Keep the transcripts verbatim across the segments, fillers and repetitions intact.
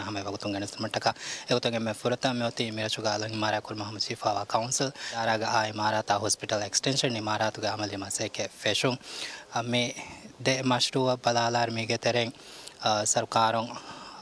ހަމަ ވަގުތުން ގެނެސްދިނުމަށްޓަކާ. އެގޮތުން އެންމެ ފުރަތަމަ މިއޮތީ މިރަށުގަ އަލަށް އިމާރާތްކުރުމަށް ހަމަޖެހިފައިވާ ކައުންސިލް އިދާރާގެ އާ އިމާރާތާ ހޮސްޕިޓަލް އެކްސްޓެންޝަން އިމާރާތުގެ އަމަލީ މަސައްކަތް ފެށުން. އަ، މި ދެ މަޝްރޫއަށް ބަލާލާއިރު މީގެ ތެރެއިން، އަ، ސަރުކާރުން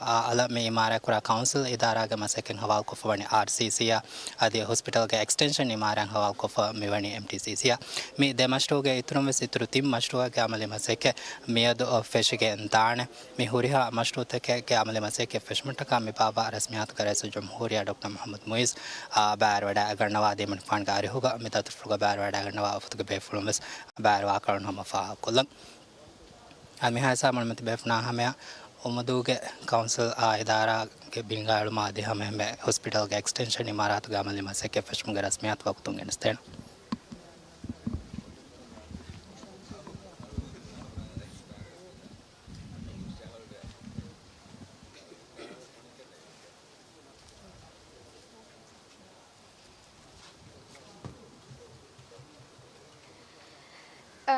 އަ، އަލަށް މި އިމާރާތްކުރާ ކައުންސިލް އިދާރާގެ މަސައްކަތް ހަވާލުކޮށްފަ ވަނީ އާރްސީސީއަށް، އަދި ހޮސްޕިޓަލްގެ އެކްސްޓެންޝަން އިމާރާތް ހަވާލުކޮށްފަ މިވަނީ އެމްޓީސީސީއަށް. މި ދެ މަޝްރޫއުގެ އިތުރުން ވެސް އިތުރު ތިން މަޝްރޫއެއްގެ އަމަލީ މަސައްކަތް މިއަދު އަ، ފެށިގެން ދާނެ. މި ހުރިހާ މަޝްރޫއުތަކެއްގެ އަމަލީ މަސައްކަތް ފެށުމަށްޓަކާ މި ބާއްވާ ރަސްމިއްޔާތުގެ ރައީސުލްޖުމްހޫރިއްޔާ ޑޮކްޓަރ މުޙައްމަދު މުޢިއްޒު އާ، ބައިވެރިވަޑައިގަންނަވާ ދިވެހި މަނިކުފާނުގެ އަރިހުގަ މި ދަތުރުފުޅުގަ ބައިވެރިވަޑައިގަންނަވާ ވަފުދުގެ ބޭފުޅުން ވެސް ބައިވެރިވާކަމުން ހަމަ ފާހަގަކޮށްލަން. އަދި މިހާ ހިސާބުން މިތިބޭފުޅުންނާ ހަމަޔަށް އުމުދޫގެ ކައުންސިލް އާ އިދާރާގެ ބިންގާ އެޅުމާ އަދި ހަމައެހެންމެ ހޮސްޕިޓަލްގެ އެކްސްޓެންޝަން އިމާރާތުގެ އަމަލީ މަސައްކަތް ފެށުމުގެ ރަސްމިއްޔާތު ވަގުތުން ގެނެސްދޭނަން.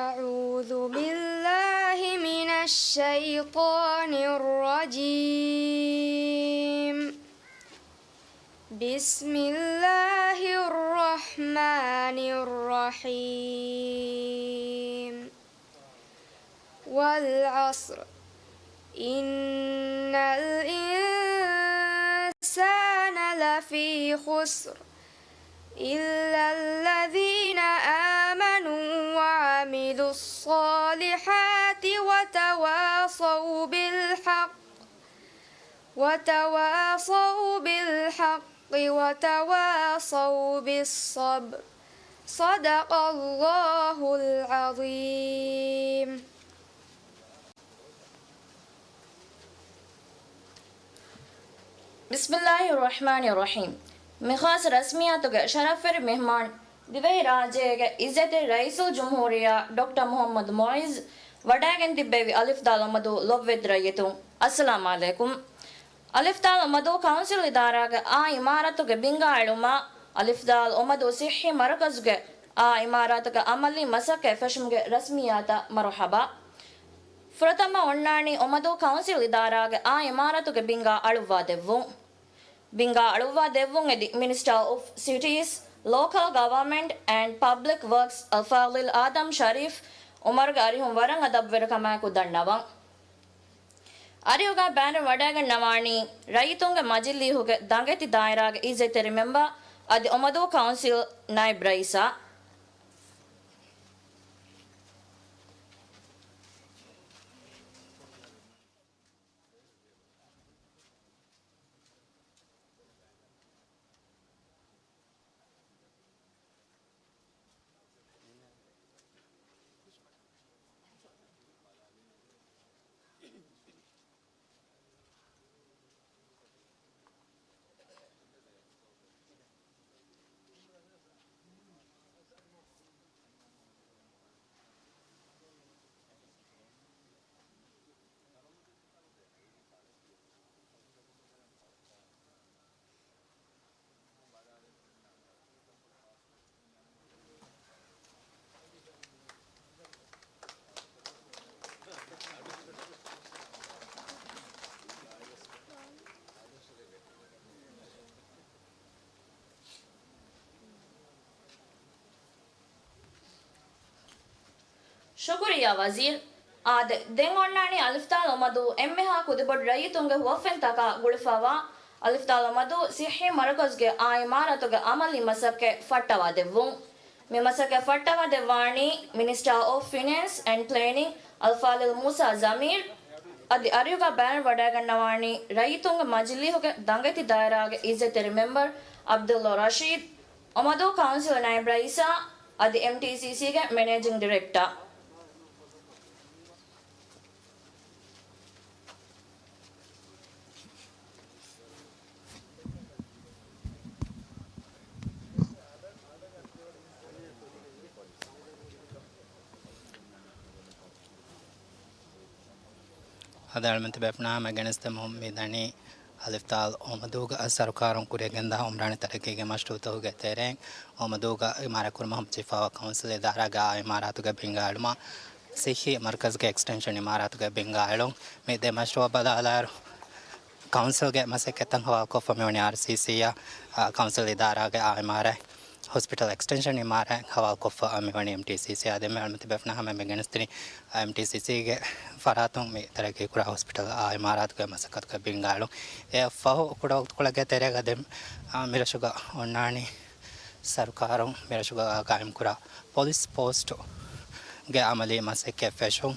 أعوذ بالله من الشيطان الرجيم. بسم الله الرحمن الرحيم. والعصر. إن الإنسان لفي خسر. إلا الذين آمنوا وعملوا الصالحات وتواصوا بالحق وتواصوا بالحق وتواصوا بالصبر. صدق الله العظيم. ބިސްމިއްލާހި ރަޙްމާނި ރަޙީމް. މި ޚާއްޞަ ރަސްމިއްޔާތުގެ ޝަރަފުވެރި މެހްމާން، ދިވެހިރާއްޖޭގެ އިއްޒަތްތެރި ރައީސުލްޖުމްހޫރިއްޔާ ޑޮކްޓަރ މުޙައްމަދު މުޢިއްޒު ވަޑައިގެން ތިއްބެވި އަލިފްދާލު އޮމަދޫ ލޮބުވެތި ރައްޔިތުން، އައްސަލާމް ޢަލައިކުމް. އަލިފްދާލު އޮމަދޫ ކައުންސިލް އިދާރާގެ އާ އިމާރާތުގެ ބިންގާ އެޅުމަށް އަލިފްދާލު އޮމަދޫ ޞިއްޙީ މަރުކަޒުގެ އާ އިމާރާތުގެ އަމަލީ މަސައްކަތް ފެށުމުގެ ރަސްމިއްޔާތަށް މަރުޙަބާ. ފުރަތަމަ އޮންނާނީ އޮމަދޫ ކައުންސިލް އިދާރާގެ އާ އިމާރާތުގެ ބިންގާ އަޅުއްވާ ދެއްވުން. ބިންގާ އަޅުއްވާ ދެއްވުން އެދި މިނިސްޓާ އޮފް ސިޓީސް، ލޯކަލް ގަވަރމަންޓް އެންޑް ޕަބްލިކް ވަރކްސް އަލްފާޟިލް އާދަމް ޝަރީފް އުމަރުގެ އަރިހުން ވަރަށް އަދަބުވެރިކަމާއެކު ދަންނަވަން. އަރިހުގަ ބޭނުން ވަޑައިގަންނަވާނީ ރައްޔިތުންގެ މަޖިލީހުގެ ދަނގެތި ދާއިރާގެ އިއްޒަތްތެރި މެމްބަރ އަދި އޮމަދޫ ކައުންސިލް ނައިބް ރައީސާ. ޝުކުރިއްޔާ ވަޒީރު. އާދެ، ދެން އޮންނާނީ އަލިފްދާލު އޮމަދޫ އެންމެހާ ކުދިބޮޑު ރައްޔިތުންގެ ހުވަފެންތަކާ ގުޅިފައިވާ އަލިފްދާލު އޮމަދޫ ސިއްޙީ މަރުކަޒުގެ އާ އިމާރާތުގެ އަމަލީ މަސައްކަތް ފައްޓަވާ ދެއްވުން. މި މަސައްކަތް ފައްޓަވާ ދެއްވާނީ މިނިސްޓާ އޮފް ފިނޭންސް އެންޑް ޕްލޭނިންގ އަލްފާޟިލް މޫސާ ޒަމީރު. އަދި އަރިހުގަ ބޭނުން ވަޑައިގަންނަވާނީ ރައްޔިތުންގެ މަޖިލީހުގެ ދަނގެތި ދާއިރާގެ އިއްޒަތްތެރި މެމްބަރ ޢަބްދުﷲ ރަޝީދު، އޮމަދޫ ކައުންސިލް ނައިބް ރައީސާ އަދި އެމްޓީސީސީގެ މެނޭޖިންގ ޑިރެކްޓަރ. ހަދާ އެޅުމެން ތިބޭފުޅުންނާ ހަމަ ގެނެސްދެމުން މިދަނީ އަލިފްދާލު އޮމަދޫގަ ސަރުކާރުން ކުރިއަށް ގެންދާ އުމްރާނީ ތަރައްގީގެ މަޝްރޫއުތަކުގެ ތެރެއިން އޮމަދޫގަ އިމާރާތްކުރުމަށް ހަމަޖެހިފައިވާ ކައުންސިލް އިދާރާގެ އާ އިމާރާތުގެ ބިންގާ އެޅުމަށް ސިއްހީ މަރުކަޒުގެ އެކްސްޓެންޝަން އިމާރާތުގެ ބިންގާ އެޅުން. މި ދެ މަޝްރޫއަށް ބަލާލާއިރު، ކައުންސިލްގެ މަސައްކަތްތައް ހަވާލުކޮށްފަ މިވަނީ އާރްސީސީއާ، އާ، ކައުންސިލް އިދާރާގެ އާ އިމާރާތް، ހޮސްޕިޓަލް އެކްސްޓެންޝަން އިމާރާތް ހަވާލުކޮށްފަ މިވަނީ އެމްޓީސީސީއާ. ދެން މި އަޅުމެން ތިބޭފުޅުންނާ ހަމަ މި ގެނެސްދިނީ އެމްޓީސީސީގެ ފަރާތުން މި ތަރައްގީކުރާ ހޮސްޕިޓަލް އާ އިމާރާތުގެ މަސައްކަތުގެ ބިންގާއެޅުން. އެއަށްފަހު ކުޑަ ވަގުތުކޮޅެއްގެ ތެރޭގަ ދެން، އާ، މިރަށުގަ އޮންނާނީ ސަރުކާރުން މިރަށުގަ ގާއިމްކުރާ ޕޮލިސް ޕޯސްޓުގެ އަމަލީ މަސައްކަތް ފެށުން.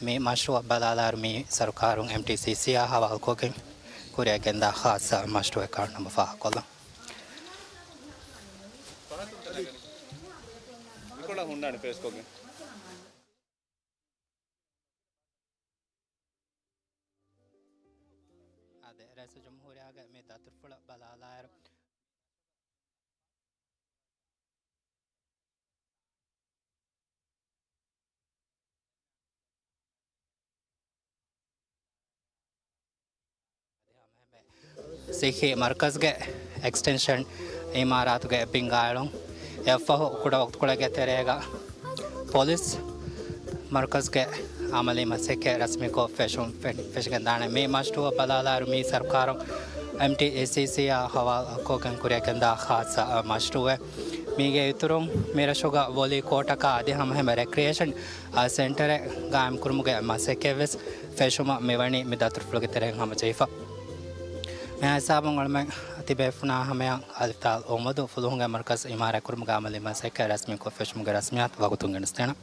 މި މަޝްރޫއަށް ބަލާލާއިރު މި ސަރުކާރުން އެމްޓީސީސީއާ ހަވާލުކޮށްގެން ކުރިއަށް ގެންދާ ޚާއްޞަ މަޝްރޫއެއް ކަނޑުނަމަ ފާހަގަކޮށްލަން. މިކޮޅަށް ހުންނާނެ ފޭސްކޮށްގެން. އާދެ، ރައީސުލްޖުމްހޫރިއްޔާގެ މި ދަތުރުފުޅަށް ބަލާލާއިރު، ސިއްހީ މަރުކަޒްގެ އެކްސްޓެންޝަން އިމާރާތުގެ ބިންގާއެޅުން. އެއަށްފަހު ކުޑަ ވަގުތުކޮޅެއްގެ ތެރޭގަ ޕޮލިސް މަރުކަޒްގެ އަމަލީ މަސައްކަތް ރަސްމީކޮށް ފެށުން ފެ-، ފެށިގެންދާނެ. މި މަޝްރޫއަށް ބަލާލާއިރު މީ ސަރުކާރުން އެމްޓީސީސީއާ ހަވާލުކޮށްގެން ކުރިއަށްގެންދާ ޚާއްޞަ މަޝްރޫއެއް. މީގެ އިތުރުން މިރަށުގަ ވޮލީ ކޯޓަކާ އަދި ހަމަހެމަ ރެކްރިއޭޝަން ސެންޓަރެއް ގާއިމްކުރުމުގެ މަސައްކަތްވެސް ފެށުމަށް މިވަނީ މި ދަތުރުފުޅުގެ ތެރެއިން ހަމަޖެހިފަ. މިހާ ހިސާބުން އަޅުމެން ތިބޭފުޅުންނާ ހަމަޔަށް އަލިފް ދާލް އުމަދު ފުލުހުންގެ މަރުކަޒު އިމާރާތްކުރުމުގެ އަމަލީ މަސައްކަތް ރަސްމީކޮށް ފެށުމުގެ ރަސްމިއްޔާތު ވަގުތުން ގެނެސްދޭނަން.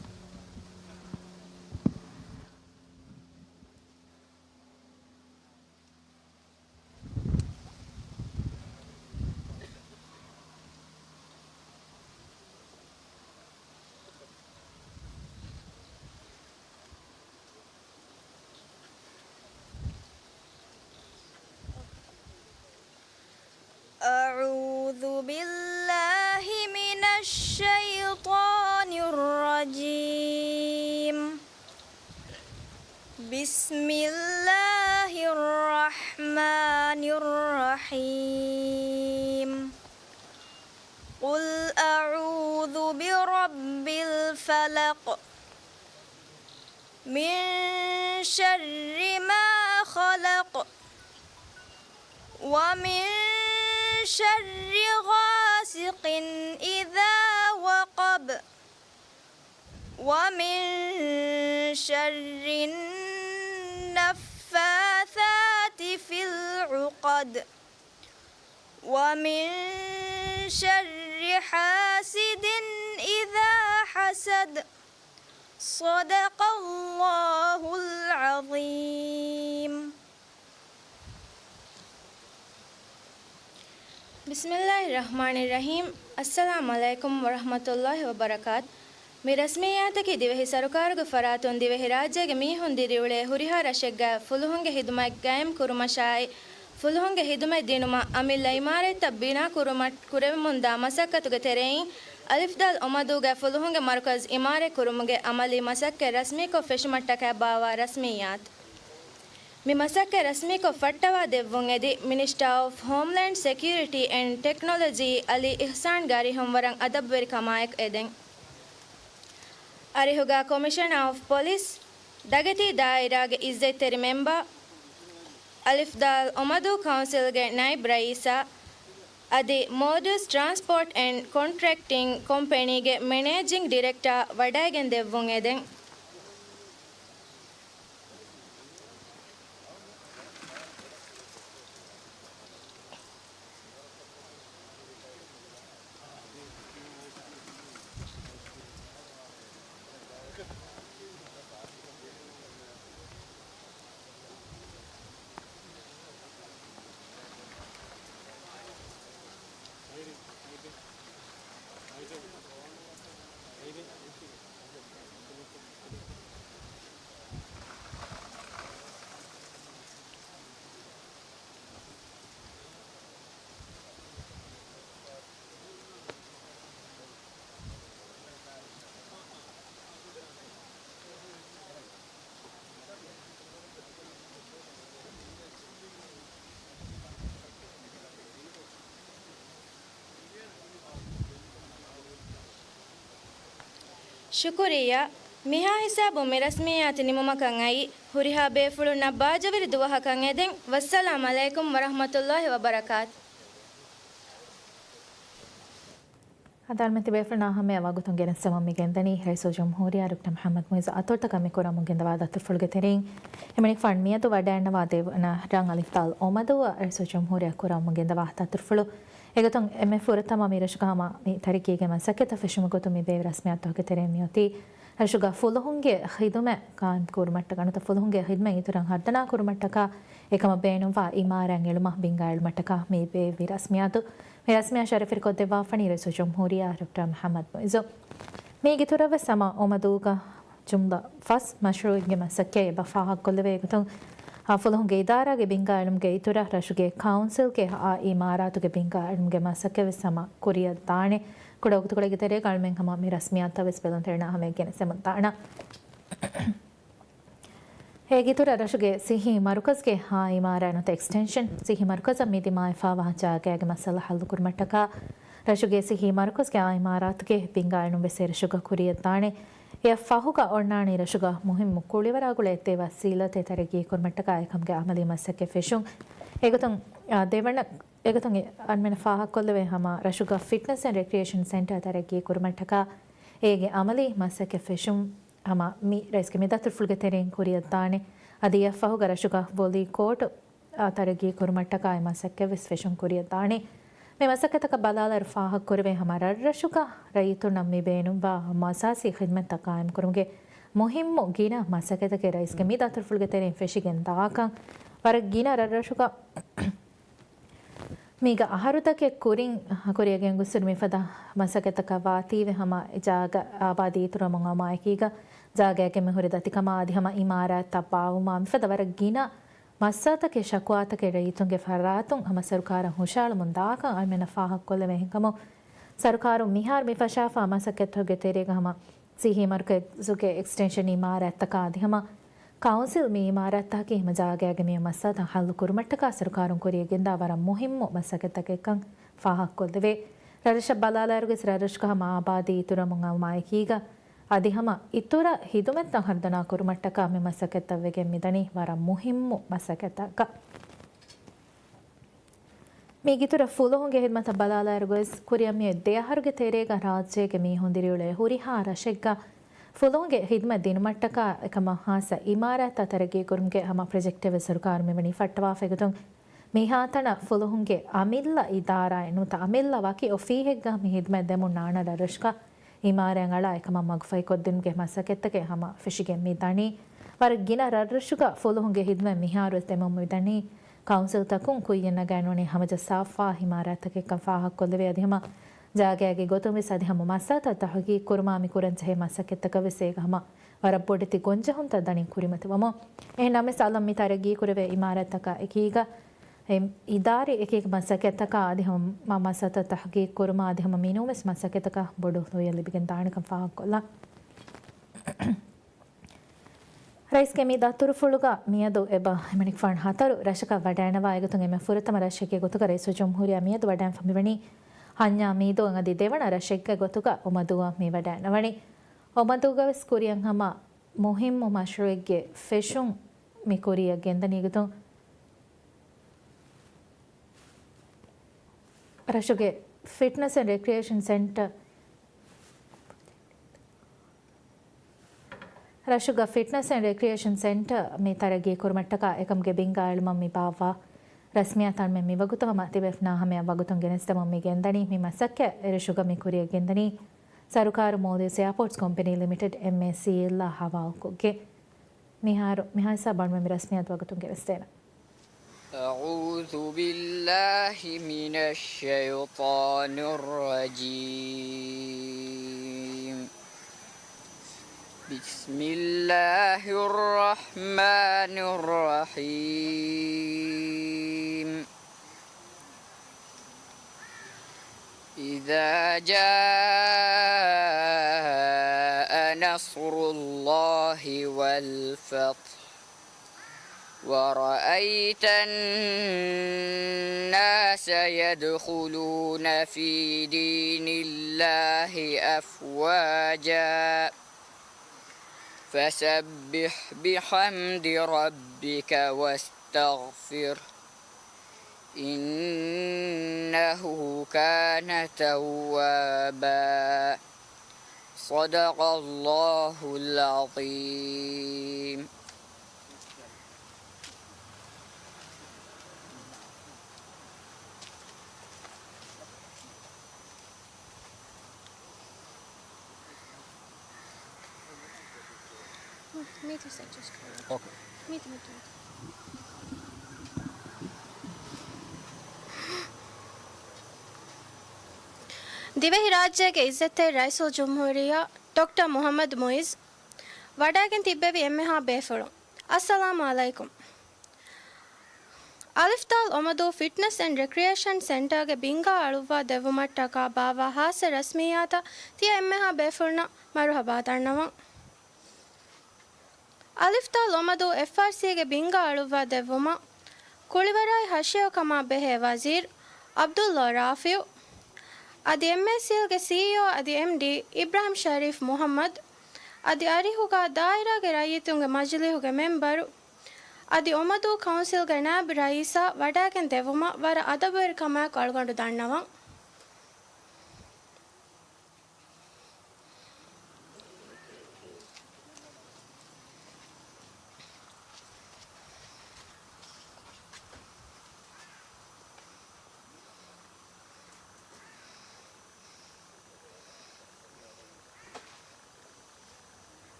أعوذ بالله من الشيطان الرجيم. بسم الله الرحمن الرحيم. قل أعوذ برب الفلق. من شر ما خلق. ومن شر غاسق إذا وقب. ومن شر النفاثات في العقد. ومن شر حاسد إذا حسد. صدق الله العظيم. بسم الله الرحمن الرحيم. السلام عليكم ورحمة الله وبركاته. މި ރަސްމިއްޔާތަކީ ދިވެހި ސަރުކާރުގެ ފަރާތުން ދިވެހިރާއްޖޭގެ މީހުން ދިރިއުޅޭ ހުރިހާ ރަށެއްގައި ފުލުހުންގެ ހިދުމަތް ގައިމް ކުރުމަށާއި، ފުލުހުންގެ ހިދުމަތް ދިނުމަށް އަމިއްލަ އިމާރާތްތައް ބިނާ ކުރުމަށް ކުރެވެމުންދާ މަސައްކަތުގެ ތެރެއިން، އަލިފްދާލް އޮމަދޫގައި ފުލުހުންގެ މަރުކަޒް އިމާރާތް ކުރުމުގެ އަމަލީ މަސައްކަތް ރަސްމީކޮށް ފެށުމަށްޓަކައި ބާއްވާ ރަސްމިއްޔާތު. މި މަސައްކަތް ރަސްމީކޮށް ފައްޓަވާ ދެއްވުން އެދި، މިނިސްޓާ އޮފް ހޯމްލޭންޑް ސެކިއުރިޓީ އެންޑް ޓެކްނޮލޮޖީ އަލީ އިޙްސާންގެ އަރިހުން ވަރަށް އަދަބުވެރިކަމާއެކު އެދެން. އަރިހުގަ ކޮމިޝަނާ އޮފް ޕޮލިސް، ދަގެތީ ދާއިރާގެ އިއްޒަތްތެރި މެމްބަރު، އަލިފްދާލް އޮމަދޫ ކައުންސިލްގެ ނައިބް ރައީސާ، އަދި މޯލްޑިވްސް ޓްރާންސްޕޯޓް އެންޑް ކޮންޓްރެކްޓިން ކޮމްޕެނީގެ މެނޭޖިން ޑިރެކްޓާ ވަޑައިގެން ދެއްވުން އެދެން. ޝުކުރިއްޔާ. މިހާ ހިސާބުން މި ރަސްމިއްޔާތު ނިމުމަކަށް އައީ، ހުރިހާ ބޭފުޅުންނަށް ބާއްޖަވެރި ދުވަހަކަށް އެދެން. ވައްސަލާމް ޢަލައިކުމް ވަރަޙްމަތުﷲި ވަބަރަކާތު. އަދި އަޅުމެން ތިބޭފުޅުންނާ ހަމަޔަށް ވަގުތުން ގެނެސްދެމުން މި ގެންދަނީ ރައީސުލްޖުމްހޫރިއްޔާ ޑޮކްޓަރ މުޙައްމަދު މުޢިއްޒު އަތޮޅުތަކަށް މި ކުރަމުން ގެންދަވާ ދަތުރުފުޅުގެ ތެރެއިން. އެމަނިކުފާނު މިއަދު ވަޑައިގަންނަވާ ދެވަނަ ރަނގަޅު އިފްޠާރު އޮމަދުއަށް ރައީސުލްޖުމްހޫރިއްޔާ ކުރަމުން ގެންދަވާ ދަތުރުފުޅު. އެގޮތުން އެންމެ ފުރަތަމަ މި ރަށުގަ ހަމަ މި ތަރައްގީގެ މަސައްކަތަށް ފެށުމުގެ ގޮތުން މި ބޭއްވި ރަސްމިއްޔާތުތަކުގެ ތެރެއިން މިއޮތީ ރަށުގަ ފުލުހުންގެ ޚިދުމަތް ޤާއިމް ކުރުމަށްޓަކާ ނުވަތަ ފުލުހުންގެ ޚިދުމަތް އިތުރަށް ހަރުދަނާ ކުރުމަށްޓަކާ އެކަމަށް ބޭނުންވާ އިމާރާތް އެޅުމަށް ބިންގާ އެޅުމަށްޓަކާ މި ބޭއްވި ރަސްމިއްޔާތު. މި ރަސްމިއްޔާ ޝަރަފުވެރިކޮށްދެއްވާފަނީ ރައީސުލްޖުމްހޫރިއްޔާ ޑޮކްޓަރ މުޙައްމަދު މުޢިއްޒު. މީގެ އިތުރަށް ވެސް ހަމަ އޮމަދޫގަ ޖުމްލަ ފަސް މަޝްރޫޢެއްގެ މަސައްކަތް އެބަ ފާހަގަކޮށްލެވޭ ގޮތުން، އާ، ފުލުހުންގެ އިދާރާގެ ބިންގާ އެޅުމުގެ އިތުރަށް ރަށުގެ ކައުންސިލްގެ އާ އިމާރާތުގެ ބިންގާ އެޅުމުގެ މަސައްކަތް ވެސް ހަމަ ކުރިއަށް ދާނެ. ކުޑަ ވަގުތުކޮޅެއްގެ ތެރޭގަ އަޅުމެން ހަމަ މި ރަސްމިއްޔާތުތައް ވެސް ބެލުންތެރިންނާ ހަމަޔަށް ގެނެސްދެމުން ދާނަން. އޭގެ އިތުރަށް ރަށުގެ ސިއްހީ މަރުކަޒުގެ އާ އިމާރާތް ނުވަތަ އެކްސްޓެންޝަން، ސިއްހީ މަރުކަޒަށް މި ދިމާވެފާވާ ޖާގައިގެ މައްސަލަ ހައްލުކުރުމަށްޓަކާ، ރަށުގެ ސިއްހީ މަރުކަޒުގެ އާ އިމާރާތުގެ ބިންގާ އެޅުން ވެސް އެ ރަށުގަ ކުރިއަށް ދާނެ. އެއަށް ފަހުގަ އޮންނާނީ ރަށުގަ މުހިއްމު ކުޅިވަރާ ގުޅޭ އެއްދެވި ވަސީލަތެއް ތަރައްގީ ކުރުމަށްޓަކާ އެކަމުގެ އަމަލީ މަސައްކަތް ފެށުން. އެގޮތުން، އާ، ދެވަނަ، އެގޮތުން އަޅުމެން ފާހަގަކޮށްލެވޭ ހަމަ ރަށުގަ ފިޓްނަސް އެންޑް ރެކްރިއޭޝަން ސެންޓަރ ތަރައްގީ ކުރުމަށްޓަކާ އޭގެ އަމަލީ މަސައްކަތް ފެށުން ހަމަ މި ރައީސްގެ މި ދަތުރުފުޅުގެ ތެރެއިން ކުރިއަށްދާނެ. އަދި އެއަށްފަހުގަ ރަށުގަ ވޮލީ ކޯޓު އާ، ތަރައްގީ ކުރުމަށްޓަކާ އެ މަސައްކަތް ވެސް ފެށުން ކުރިއަށް ދާނެ. މި މަސައްކަތަކަށް ބަލާލާއިރު ފާހަގަކުރެވޭ ހަމަ ރަށްރަށުގަ ރައްޔިތުންނަށް މި ބޭނުންވާ ހަމަ އަސާސީ ޚިދުމަތްތައް ޤާއިމްކުރުމުގެ މުހިއްމު ގިނަ މަސައްކަތްތަކެއް ރައީސްގެ މި ދަތުރުފުޅުގެ ތެރެއިން ފެށިގެން ދާކަން. ވަރަށް ގިނަ ރަށްރަށުގަ މީގަ އަހަރުތަކެއް ކުރިން ކުރިއަށް ގެންގޮސްފި މިފަދަ މަސައްކަތްތަކަށް ވާތީވެ ހަމަ ޖާގަ އާބާދީ އިތުރުވަމުން އައުމާއެކީގަ ޖާގައިގެ މިހުރި ދަތިކަމާ އަދި ހަމަ އިމާރާތްތައް ބާއްވުމާ މިފަދަ ވަރަށް ގިނަ މައްސަލަތަކެއް، ޝަކުވާތަކެއް ރައްޔިތުންގެ ފަރާތުން ހަމަ ސަރުކާރަށް ހުށައަޅަމުން ދާކަން އަޅުމެންނަށް ފާހަގަކޮށްލެވޭ ހެންކަމުން، ސަރުކާރުން މިހާރު މި ފަށާފާ މަސައްކަތްތަކުގެ ތެރޭގަ ހަމަ ސިއްހީ މަރުކަޒުގެ އެކްސްޓެންޝަން އިމާރާތްތަކާ އަދި ހަމަ ކައުންސިލް މި އިމާރާތްތަކަކީ ހަމަ ޖާގައިގެ މި މައްސަލަތައް ހައްލު ކުރުމަށްޓަކާ ސަރުކާރުން ކުރިއަށް ގެންދާ ވަރަށް މުހިއްމު މަސައްކަތްތަކެއްކަން ފާހަގަކޮށްލެވޭ. ރަށްރަށަށް ބަލާލާއިރުގަސް ރަށްރަށުގަ ހަމަ އާބާދީ އިތުރުވަމުން އައުމާއެކީގަ އަދި ހަމަ އިތުރަށް ހިދުމަތްތައް ހަރުދަނާ ކުރުމަށްޓަކާ މި މަސައްކަތްތައް ވެގެން މިދަނީ ވަރަށް މުހިއްމު މަސައްކަތްތަކަށް. މީގެ އިތުރަށް ފުލުހުންގެ ހިދުމަތަށް ބަލާލާއިރުގަސް ކުރިއަށް މިއޮތް ދެ އަހަރުގެ ތެރޭގަ ރާއްޖޭގެ މީހުން ދިރިއުޅޭ ހުރިހާ ރަށެއްގަ ފުލުހުންގެ ހިދުމަތް ދިނުމަށްޓަކާ އެކަމަށް ހާއްސަ އިމާރާތްތައް ތަރައްގީ ކުރުމުގެ ހަމަ ޕްރޮޖެކްޓެއް ވެސް ސަރުކާރުން މިވަނީ ފައްޓަވާފައިގޮތުން މިހާތަނަށް ފުލުހުންގެ އަމިއްލަ އިދާރާއެއް ނުވަތަ އަމިއްލަ ވަކި އޮފީހެއްގަ މި ހިދުމަތް ދެމުން ނާނަ ރަށްރަށުގަ އިމާރާތް އަޅާ އެކަމަށް މަގުފަހިކޮށްދިނުމުގެ މަސައްކަތްތަކެއް ހަމަ ފެށިގެން މި ދަނީ. ވަރަށް ގިނަ ރަށްރަށުގަ ފުލުހުންގެ ހިދުމަތް މިހާރުވެސް ދެމުން މި ދަނީ. ކައުންސިލްތަކުން ކުއްޔަށް ނަގާން ނޫނީ ހަމަޖައްސާފާ އިމާރާތްތަކެއްކަން ފާހަގަކޮށްލެވޭ އަދި ހަމަ ޖާގައިގެ ގޮތުން ވެސް އަދި ހަމަ މައްސަލަތައް ތަހުގީގު ކުރުމާ މި ކުރަން ޖެހޭ މަސައްކަތްތަކަށް ވެސް އޭގަ ހަމަ ވަރަށް ބޮޑެތި ގޮންޖެހުންތައް ދަނީ ކުރިމަތިވަމުން. އެހެން ނަމަވެސް އަލަށް މި ތަރައްގީ ކުރެވޭ އިމާރާތްތަކާ އެކީގަ އެ އިދާރީ އެކި މަސައްކަތްތަކާ އަދި ހަމަ މަ-، މައްސަލަތައް ތަހުގީގު ކުރުމާ އަދި ހަމަ މިނޫންވެސް މަސައްކަތްތަކަށް ބޮޑު ލުޔެއް ލިބިގެން ދާނެކަން ފާހަގަކޮށްލަން. ރައީސްގެ މި ދަތުރުފުޅުގަ މިއަދު އެބަ އެމަނިކުފާނު ހަތަރު ރަށަކަށް ވަޑައިނަވާ އެގޮތުން އެންމެ ފުރަތަމަ ރަށެއްގެ ގޮތުގަ ރައީސުލްޖުމްހޫރިއްޔާ މިއަދު ވަޑައިން ފަ މިވަނީ ހަންޏާ މީދޫއަށް އަދި ދެވަނަ ރަށެއްގެ ގޮތުގަ އޮމަދޫއަށް މި ވަޑައިނަވަނީ. އޮމަދޫގަވެސް ކުރިއަށް ހަމަ މުހިއްމު މަޝްރޫއެއްގެ ފެށުން މި ކުރިއަށް ގެންދަނީ ގޮތުން ރަށުގެ ފިޓްނަސް އެންޑް ރެކްރިއޭޝަން ސެންޓަރ، ރަށުގަ ފިޓްނަސް އެންޑް ރެކްރިއޭޝަން ސެންޓަރ މި ތަރައްގީ ކުރުމަށްޓަކާ އެކަމުގެ ބިންގާ އެޅުމަށް މި ބާއްވާ ރަސްމިއްޔާތައް އަޅުމެން މިވަގުތު ހަމަ ތިބޭފުޅުންނާ ހަމަޔަށް ވަގުތުން ގެނެސްދެމުން މި ގެންދަނީ. މި މަސައްކަތް އެ ރަށުގަ މި ކުރިއަށް ގެންދަނީ ސަރުކާރު މޯލްޑިވްސް އެއާޕޯޓްސް ކޮމްޕެނީ ލިމިޓެޑް، އެމްއޭސީއެލް، އާ ހަވާލުކޮށްގެން. މިހާރު މިހާ ހިސާބަށް މި ރަސްމިއްޔާތު ވަގުތުން ގެނެސްދޭނަން. أعوذ بالله من الشيطان الرجيم. بسم الله الرحمن الرحيم. إذا جاء نصر الله والفتح ورأيت الناس يدخلون في دين الله أفواجا فسبح بحمد ربك واستغفره إنه كان توابا. صدق الله العظيم. މީތި ސައްޖަސްޓް ކުރަން. އޯކޭ. މީތި، މީތި، މީތި. ދިވެހިރާއްޖޭގެ އިއްޒަތްތެރި ރައީސުލްޖުމްހޫރިއްޔާ ޑޮކްޓަރ މުޙައްމަދު މުޢިއްޒު ވަޑައިގެން ތިއްބެވި އެންމެހާ ބޭފުޅުން، އައްސަލާމު ޢަލައިކުމް. އަލިފްދާލް އޮމަދޫ ފިޓްނަސް އެންޑް ރެކްރިއޭޝަން ސެންޓާގެ ބިންގާ އަޅުއްވާ ދެއްވުމަށްޓަކާ ބާއްވާ ޚާއްޞަ ރަސްމިއްޔާތަށް ތިޔަ އެންމެހާ ބޭފުޅުންނަށް މަރުޙަބާ ދަންނަވަން. އަލިފްދާލް އޮމަދޫ އެފްއާރްސީގެ ބިންގާ އަޅުއްވާ ދެއްވުމަށް ކުޅިވަރާއި ހަށިޔަ ކަމާ ބެހޭ ވަޒީރު ޢަބްދުﷲ ރާފިޢު އަދި އެމްއޭސީއެލްގެ ސީއީއޯ އަދި އެމްޑީ އިބްރާހިމް ޝަރީފް މުޙައްމަދު އަދި އަރިހުގާ ދާއިރާގެ ރައްޔިތުންގެ މަޖިލީހުގެ މެމްބަރު އަދި އޮމަދޫ ކައުންސިލްގެ ނާއިބު ރައީސާ ވަޑައިގެން ދެއްވުމަށް ވަރަށް އަދަބުވެރިކަމާއެކު އަޅުގަނޑު ދަންނަވަން.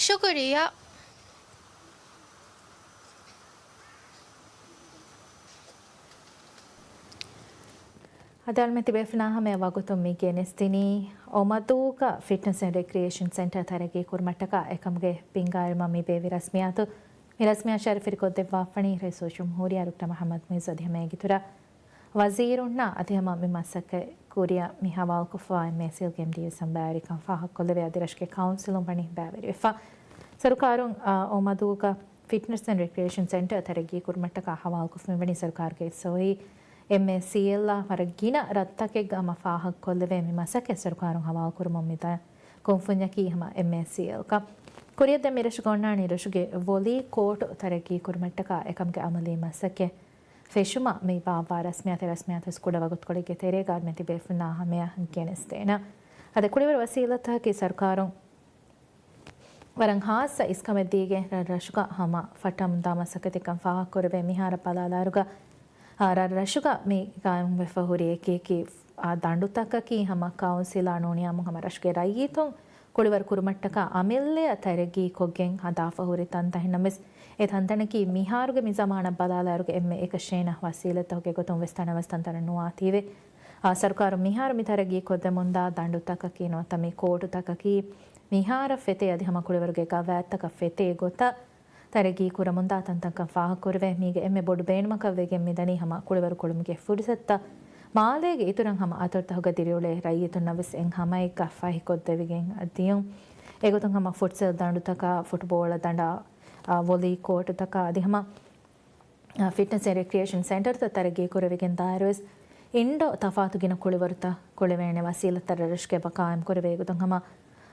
ޝުކުރިއްޔާ. އަދި އަޅުމެން ތިބޭފުޅުންނާ ހަމަޔަށް ވަގުތުން މި ގެނެސްދިނީ އޮމަދޫގަ ފިޓްނަސް އެންޑް ރެކްރިއޭޝަން ސެންޓަރ ތަރައްގީ ކުރުމަށްޓަކާ އެކަމުގެ ބިންގާ އިލްމަށް މި ބޭއްވި ރަސްމިއްޔާތު. މި ރަސްމިއްޔާ ޝަރަފްވެރިކޮށްދެއްވާފަނީ ރައީސުލްޖުމްހޫރިއްޔާ ޑޮކްޓަރ މުޙައްމަދު މުޢިއްޒު އަދި ހަމަ އޭގެއިތުރަށް ވަޒީރުންނާ އަދި ހަމަ މި މަސައްކަތް ކުރިއަށް މި ހަވާލުކޮށްފަވާ އެމްއޭސީއެލްގެ އެމްޑީއެސް ހަމަ ބައިވެރިކަން ފާހަގަކޮށްލެވޭ އަދި ރަށުގެ ކައުންސިލުން ވަނީ ބައިވެރިވެފަ. ސަރުކާރުން، އާ، އޮމަދޫގަ ފިޓްނަސް އެންޑް ރެކްރިއޭޝަން ސެންޓަރ ތަރައްގީ ކުރުމަށްޓަކާ ހަވާލުކޮށްފަ މިވަނީ ސަރުކާރުގެ އެސްއޯއީ އެމްއޭސީއެލްއާ ވަރަށް ގިނަ ރަށްތަކެއްގަ ހަމަ ފާހަގަކޮށްލެވޭ މި މަސައްކަތް ސަރުކާރުން ހަވާލުކުރުމުން މިދާ ކުންފުންޏަކީ ހަމަ އެމްއޭސީއެލްކަން. ކުރިއަށް ދެން މި ރަށުގަ އޮންނާނީ ރަށުގެ ވޮލީ ކޯޓު ތަރައްގީ ކުރުމަށްޓަކާ އެކަމުގެ އަމަލީ މަސައްކަތް ފެށުމަށް މި ބާއްވާ ރަސްމިއްޔާތެއް، ރަސްމިއްޔާތުވެސް ކުޑަ ވަގުތުކޮޅެއްގެ ތެރޭގަ އަޅުމެން ތިބޭފުޅުންނާ ހަމަޔަށް ގެނެސްދޭނަން. އަދި ކުޅިވަރު ވަސީލަތްތަކަކީ ސަރުކާރުން ވަރަށް ހާއްސަ އިސްކަމެއް ދީގެން ރަށް ރަށުގަ ހަމަ ފައްޓަމުންދާ މަސައްކަތެއްކަން ފާހަގަކުރެވޭ. މިހާރަށް ބަލާލާއިރުގަ، އާ، ރަށް ރަށުގަ މި ގާއިމްވެފަ ހުރި އެކި އެކި، އާ، ދަނޑުތަކަކީ ހަމަ ކައުންސިލާ ނޫނިއްޔާމުން ހަމަ ރަށުގެ ރައްޔިތުން ކުޅިވަރު ކުރުމަށްޓަކާ އަމިއްލައަށް ތަރައްގީ ކޮށްގެން ހަދާފަ ހުރި ތަންތަން. އެހެންނަމަވެސް، އެ ތަންތަނަކީ މިހާރުގެ މި ޒަމާނަށް ބަލާލާއިރުގަ އެންމެ އެކަށޭނަ ވަސީލަތްތަކުގެ ގޮތުން ވެސް ތަނަވަސް ތަންތަނަށް ނުވާތީވެ. އާ، ސަރުކާރުން މިހާރު މި ތަރައްގީ ކޮށްދެމުންދާ ދަނޑުތަކަކީ ނުވަތަ މި ކޯޓުތަކަކީ މިހާރަށް ފެތޭ އަދި ހަމަ ކުޅިވަރުގެ ގަވާއިދުތަކަށް ފެތޭ ގޮތަށް ތަރައްގީ ކުރަމުންދާ ތަންތަންކަން ފާހަގަކުރެވޭ. މީގެ އެންމެ ބޮޑު ބޭނުމަކަށް ވެގެން މިދަނީ ހަމަ ކުޅިވަރު ކުޅުމުގެ ފުރުސަތުތައް މާލޭގެ އިތުރަށް ހަމަ އަތޮޅުތަކުގަ ދިރިއުޅޭ ރައްޔިތުންނަށް ވެސް އެއް ހަމައެއްގަ ފަހިކޮށްދެވިގެން ދިޔުން. އެގޮތުން ހަމަ ފުޓްސަލް ދަނޑުތަކާ، ފުޓުބޯޅަ ދަނޑާ، އާ، ވޮލީ ކޯޓުތަކާ އަދި ހަމަ އާ، ފިޓްނަސް އެންޑް ރެކްރިއޭޝަން ސެންޓަރުތައް ތަރައްގީ ކުރެވިގެން ދާއިރުވެސް އިންޑޯ ތަފާތު ގިނަ ކުޅިވަރުތައް ކުޅެވޭނެ ވަސީލަތްތައް ރަށުގެ ބަ-، ޤާއިމް ކުރެވޭ ގޮތުން ހަމަ،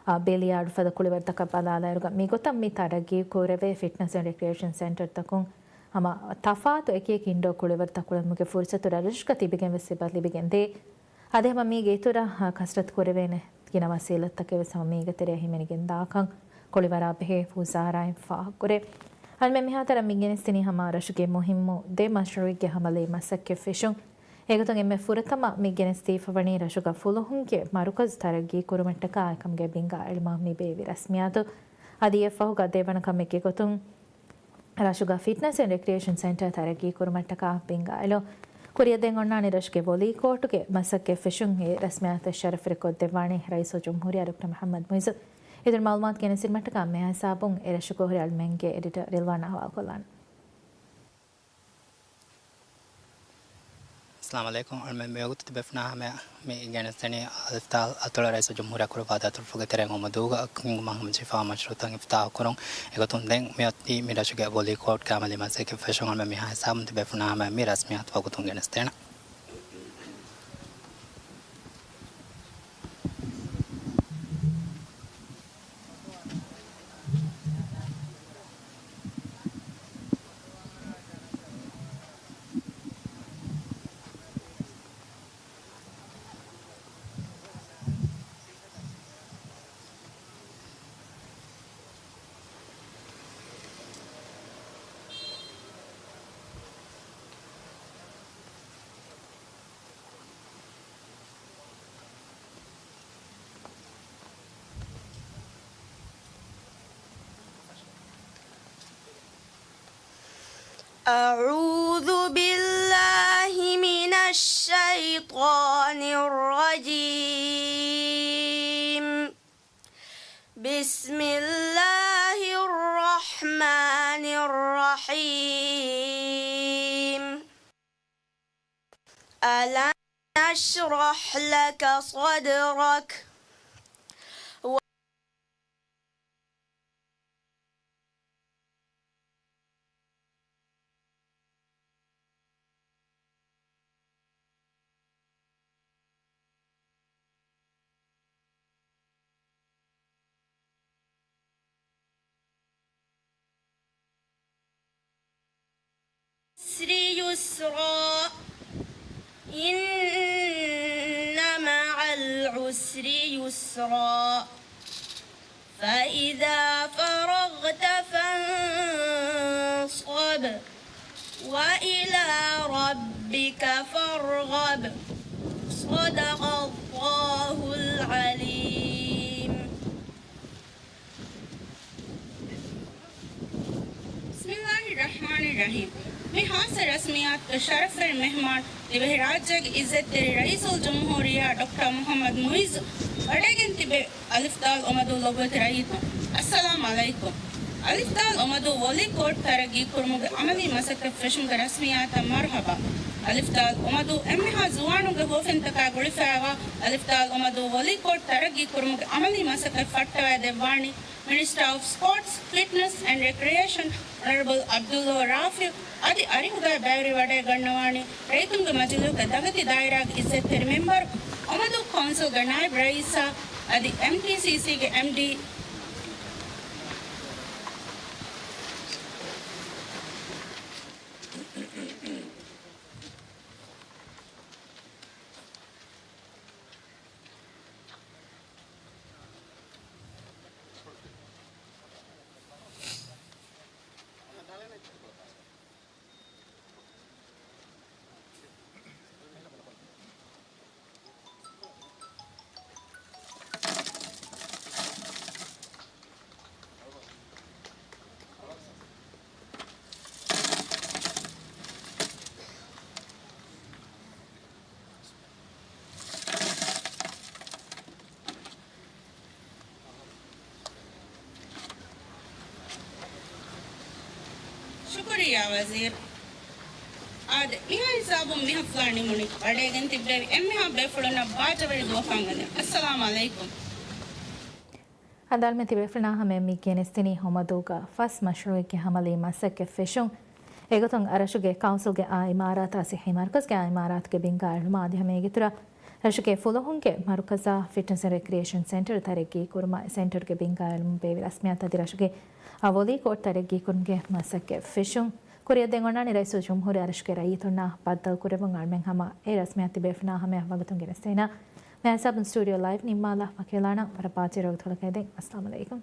އާ، ބިލިޔާޑު ފަދަ ކުޅިވަރުތަކަށް ބަލާލާއިރުގަ މިގޮތަށް މި ތަރައްގީ ކުރެވޭ. ފިޓްނަސް އެންޑް ރެކްރިއޭޝަން ސެންޓަރުތަކުން ހަމަ ތަފާތު އެކި އެކި އިންޑޯ ކުޅިވަރުތައް ކުޅެމުގެ ފުރުސަތު ރަށްރަށުގަ ތިބިގެން ވެސް ތިބަ ލިބިގެން ދޭ. އަދި ހަމަ މީގެ އިތުރަށް، އާ، ކަސްރަތު ކުރެވޭނެ ގިނަ ވަސީލަތްތަކެއް ވެސް ހަމަ މީގެ ތެރެއަށް ހިމެނިގެން ދާކަން ކުޅިވަރާ ބެހޭ ވުޒާރާއިން ފާހަގަކުރޭ. އަޅުމެން މިހާތަނަށް މި ގެނެސްދިނީ ހަމަ ރަށުގެ މުހިއްމު ދެ މަޝްރޫއެއްގެ ހަމަލީ މަސައްކަތް ފެށުން. އެގޮތުން އެންމެ ފުރަތަމަ މި ގެނެސްދީފަ ވަނީ ރަށުގަ ފުލުހުންގެ މަރުކަޒު ތަރައްގީ ކުރުމަށްޓަކާ އެކަމުގެ ބިންގާ އިލްމަށް މި ބޭއްވި ރަސްމިއްޔާތު. އަދި އެއަށްފަހުގަ ދެވަނަ ކަމެއްގެ ގޮތުން ރަށުގަ ފިޓްނަސް އެންޑް ރެކްރިއޭޝަން ސެންޓަރ ތަރައްގީ ކުރުމަށްޓަކާ ބިންގާ އެޅުން. ކުރިއަށް ދެން އޮންނާނީ ރަށުގެ ވޮލީ ކޯޓުގެ މަސައްކަތް ފެށުން. އެ ރަސްމިއްޔާތަށް ޝަރަފްވެރިކޮށްދެއްވާނީ ރައީސުލްޖުމްހޫރިއްޔާ ޑޮކްޓަރ މުޙައްމަދު މުޢިއްޒު. އިތުރު މަޢުލޫމާތު ގެނެސްދިނުމަށްޓަކާ މިހިސާބުން އެ ރަށުގަ ހުރި އަޅުމެންގެ އެޑިޓަރ ރިލްވާނާ ހަވާލުކޮށްލާނަން. އައްސަލާމު ޢަލައިކުމް. އަޅުމެން މިވަގުތު ތިބޭފުޅުންނާ ހަމަޔަށް މި ގެނެސްދެނީ އަލިފް ދާލް އަތޮޅު ރައީސުލްޖުމްހޫރިއްޔާ ކުރު ވައްދާތުރުފުގެ ތެރެއިން އޮމަދޫގަ ކިންގު މުޙައްމަދު ޝިފާ މަޝްރޫޢުތައް އިފްތިތާޙު ކުރުން. އެގޮތުން ދެން މިއޮތީ މި ރަށުގެ ވޮލީ ކޯޓްގެ އަމަލީ މަސައްކަތް ފެށުން. އަޅުމެން މިހާ ހިސާބުން ތިބޭފުޅުންނާ ހަމަޔަށް މި ރަސްމިއްޔާތު ވަގުތުން ގެނެސްދޭނަން. أعوذ بالله من الشيطان الرجيم. بسم الله الرحمن الرحيم. ألم نشرح لك صدرك. العسر يسرا. إن مع العسر يسرا. فإذا فرغت فانصب. وإلى ربك فارغب. صدق الله العليم. بسم الله الرحمن الرحيم. މި ޚާއްޞަ ރަސްމިއްޔާތުގެ ޝަރަފުވެރި މެހްމާން، ދިވެހިރާއްޖޭގެ އިއްޒަތްތެރި ރައީސުލްޖުމްހޫރިއްޔާ ޑޮކްޓަރ މުޙައްމަދު މުޢިއްޒު ވަޑައިގެން ތިބޭ އަލިފް ދާލް އޮމަދޫ ލޮބުވެތި ރައްޔިތުން، އައްސަލާމު ޢަލައިކުމް. އަލިފް ދާލް އޮމަދޫ ވޮލީ ކޯޓް ތަރައްގީ ކުރުމުގެ އަމަލީ މަސައްކަތް ފެށުމުގެ ރަސްމިއްޔާތަށް މަރުޙަބާ. އަލިފް ދާލް އޮމަދޫ އެންމެހާ ޒުވާނުންގެ ހުވަފެންތަކާ ގުޅިފައިވާ އަލިފް ދާލް އޮމަދޫ ވޮލީ ކޯޓް ތަރައްގީ ކުރުމުގެ އަމަލީ މަސައްކަތް ފައްޓަވައިދެއްވާނީ މިނިސްޓަރ އޮފް ސްޕޯޓްސް، ފިޓްނަސް އެންޑް ރެކްރިއޭޝަން އޮނަރަބަލް ޢަބްދުﷲ ރާފިޢު އަދި އަރިހުގައި ބައިވެރިވަޑައިގަންނަވާނީ ރައްޔިތުންގެ މަޖިލީހުގެ ދަގަތި ދާއިރާގެ އިއްޒަތްތެރި މެމްބަރު، އޮމަދޫ ކައުންސިލްގެ ނާއިބް ރައީސާ އަދި އެމްޓީސީސީގެ އެމްޑީ. ޝުކުރިއްޔާ ވަޒީރު. އާދެ، މިހާ ހިސާބުން މި ޙަފްލާ ނިމުނީ. ވަޑައިގެން ތިއްބެވި އެންމެހާ ބޭފުޅުންނަށް ބާއްޖަވެރި ދުވަހަށް އަންގަން. އައްސަލާމު ޢަލައިކުމް. އަދި އަޅުމެން ތިބޭފުޅުންނާ ހަމަޔަށް މި ގެނެސްދިނީ އޮމަދޫގަ ފަސް މަޝްރޫޢެއްގެ އަމަލީ މަސައްކަތް ފެށުން. އެގޮތުން އަރަށުގެ ކައުންސިލްގެ އާ އިމާރާތާ ޞިއްޙީ މަރުކަޒުގެ އާ އިމާރާތުގެ ބިންގާ އެޅުމާ އަދި ހަމަ އޭގެއިތުރަށް ރަށުގެ ފުލުހުންގެ މަރުކަޒާ ފިޓްނަސް އެންޑް ރެކްރިއޭޝަން ސެންޓަރު ތަރައްގީ ކުރުމާ، އެ ސެންޓަރުގެ ބިންގާ އެޅުމުން ބޭއްވި ރަސްމިއްޔާތު އަދި ރަށުގެ އަ ވޮލީ ކޯޓް ތަރައްގީ ކުރުމުގެ މަސައްކަތް ފެށުން. ކުރިއަށް ދެން އޮންނާނީ ރައީސުލްޖުމްހޫރިއްޔާ އަރަށުގެ ރައްޔިތުންނާ ބައްދަލު ކުރެއްވުން. އަޅުމެން ހަމަ އެ ރަސްމިއްޔާތު ތިބޭފުޅުންނާ ހަމަޔަށް ވަގުތުން ގެނެސްދޭނަން. މިހާ ހިސާބުން ސްޓޫޑިއޯ ލައިވް ނިންމާލާ ވަކިވެލާނަން. ވަރަށް ބާއްޖަވެރި ވަގުތުކޮޅަކަށް ދެން. އައްސަލާމު ޢަލައިކުމް.